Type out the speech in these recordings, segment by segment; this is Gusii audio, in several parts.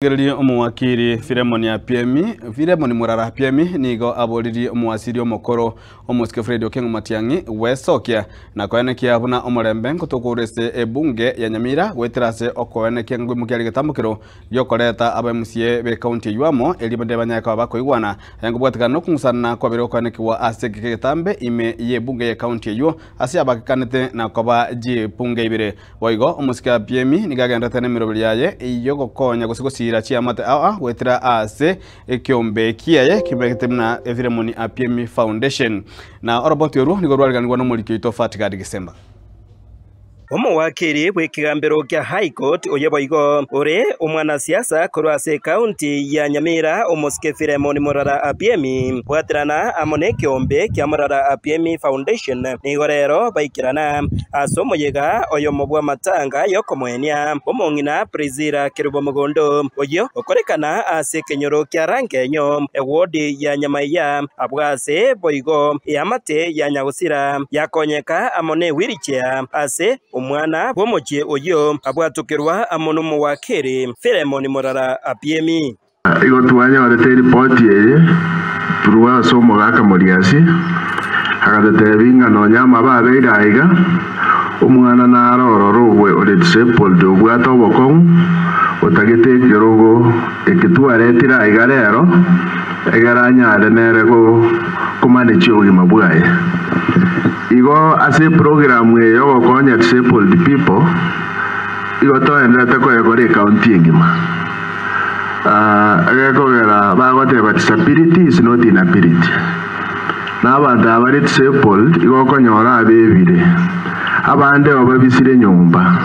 Rigereria omowakiri Filemoni Apiemi, Filemoni Murara Apiemi nigo aboririe omowasiri omokoro omosike Fred Okengo Matiang'i gwesokia na koenekia buna omorembe nkotoka ase ebunge ya Nyamira goetera ase okoenekia ngoimokia are egetambokero giokoreta aba MCA be county eywo amo erio bande banyare koba bakoigwana aya nkobwatekana nokong'usana kwabere gokoenekigwa ase egeka egetambe ime y'ebunge ye county eywo ase abakekanete na koba chibunge ibere. Boigo omosike Abiemi nigo agenderete nemeroberi yaye y'ogokonya gose gosiira chiamate aa goetera ase ekeombe kiaye kebegete buna Efilemoni Abiemi Foundation. Na oroboti orwo nigo rwareganigwa nomoriki oito Fatgard Gisemba. Omowakiri bw'ekegambero kia High Court oye boigo ore omwanasiasa korwa ase ekaunti ya Nyamira omosike Philemon Murara Abiemi bwaterana amo nekeombe kia Murara Abiemi Foundation nigo rero baikerana Ase omoyega oyomo bw'amatanga y'okomoenia omong'ina Priscilla Kerubo Mogondo, oyio okorekana ase ekenyoro kia Rangenyo, ewodi ya Nyamaiya, abwo ase boigo eamate ya Nyagosira yakonyeka amo ne wheelchair ase omwana bw'omochie oyio abwatokerwa amo nomowakiri Philemon Morara Apiemi. Igo twanyorete eripoti eye korwa ase omogaka Moriasi, agatotebia ng'a nonya amabe abeire aiga, omwana nare ororo obwe ore disabled obwate obokong'u, otagete ekerogo eke twaretire aiga rero, egere anyare nere komanage obogima bwaye. Igo ase eprogram eye yogokonya disabled people, igo toendererete koyekora ecounty engima. Egekogera bagoteba disability is not inability. Na abanto aba bare disabled igo okonyora abebire, abande oo babisire nyomba.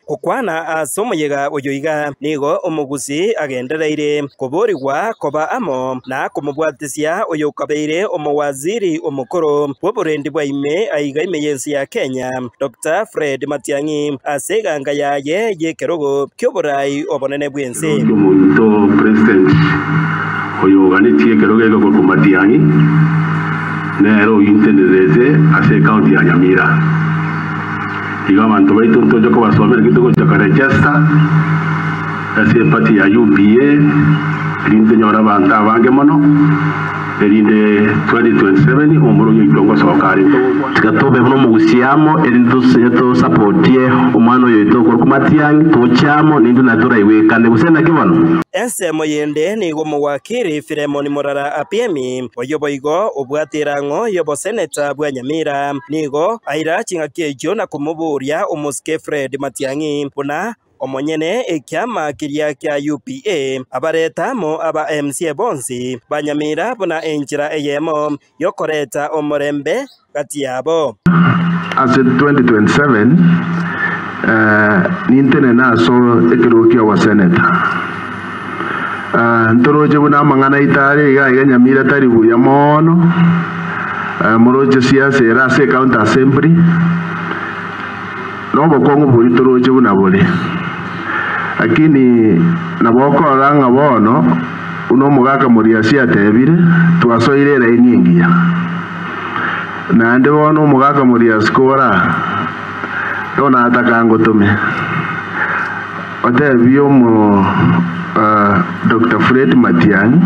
Gokwana ase omoyega oyo iga, nigo omogusii agendereire koborigwa koba amo na komobwatisia oyokabeire omowaziri omokoro bw'oborendi bwa ime aiga ime y'ense ya Kenya, Doctor Fred Matiang'i, ase eganga yaye y'ekerogo ki'oborai obonene bw'ense. Ekerogo ki'omonto president oyo oganetie ekerogo eke korwa Matiang'i nere oyintenererete ase ecounty ya Nyamira. Igo abanto baito ntoche kobasomera ekio togocha koregister ase eparty ya UPA erinde tonyore abanto abange mono. Erinde 2027 omoro oyoito ngosoka are. Tiga tobe buna omogusia amo, erinde tosapotie omwana oyoito okorokwa Matiang'i, toche amo, naintwe natoraigwekane. Gose naki bono? Ensemo yende nigo omowakiri Philemon Murara Apiemi, oyio boigo obwate erang'o y'oboseneta bwa Nyamira, nigo aira ching'aki echio na komoboria omosike Fred Matiang'i buna Omonyene ekiama keria kia UPA abarete amo aba MCA bonsi ba Nyamira buna enchera eyemo yokoreta omorembe gati yabo. Ase 2027 nintenene ase ekerogo ki'oboseneta. Ntoroche buna amang'ana aito are iga iga Nyamira tari buya mono, moroche siasa ere ase ecounty assembly. Nobokong'u boria toroche buna bore. Lakini nabo okorora ng'a bono, buna omogaka Moriasi atebire, twasoire eraini engiya. Naende bono omogaka Moriasi kora, bono nataka ngotome, otebie omo Doctor Fred Matiang'i,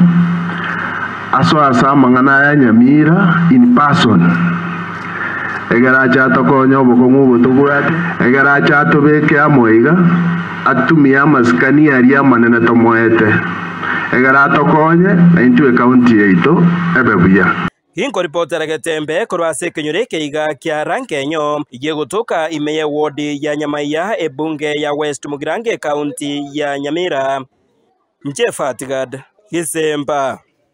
asoe ase amang'ana aya Nyamira in person. Ekero ache atokonye obokong'u obo tobwate, ekero ache atobeke amo iga, atumie amasikani aria amanene tomoete, ekero atokonye, na intwe ecounty yaito ebe buya. Ginkoripotera getembe korwa ase ekenyoro eke iga kia Rangenyo, gegotoka ime y'ewodi ya Nyamaiya, ebunge ya West Mugirango ecounty ya Nyamira. Inche Fatgad Gisemba.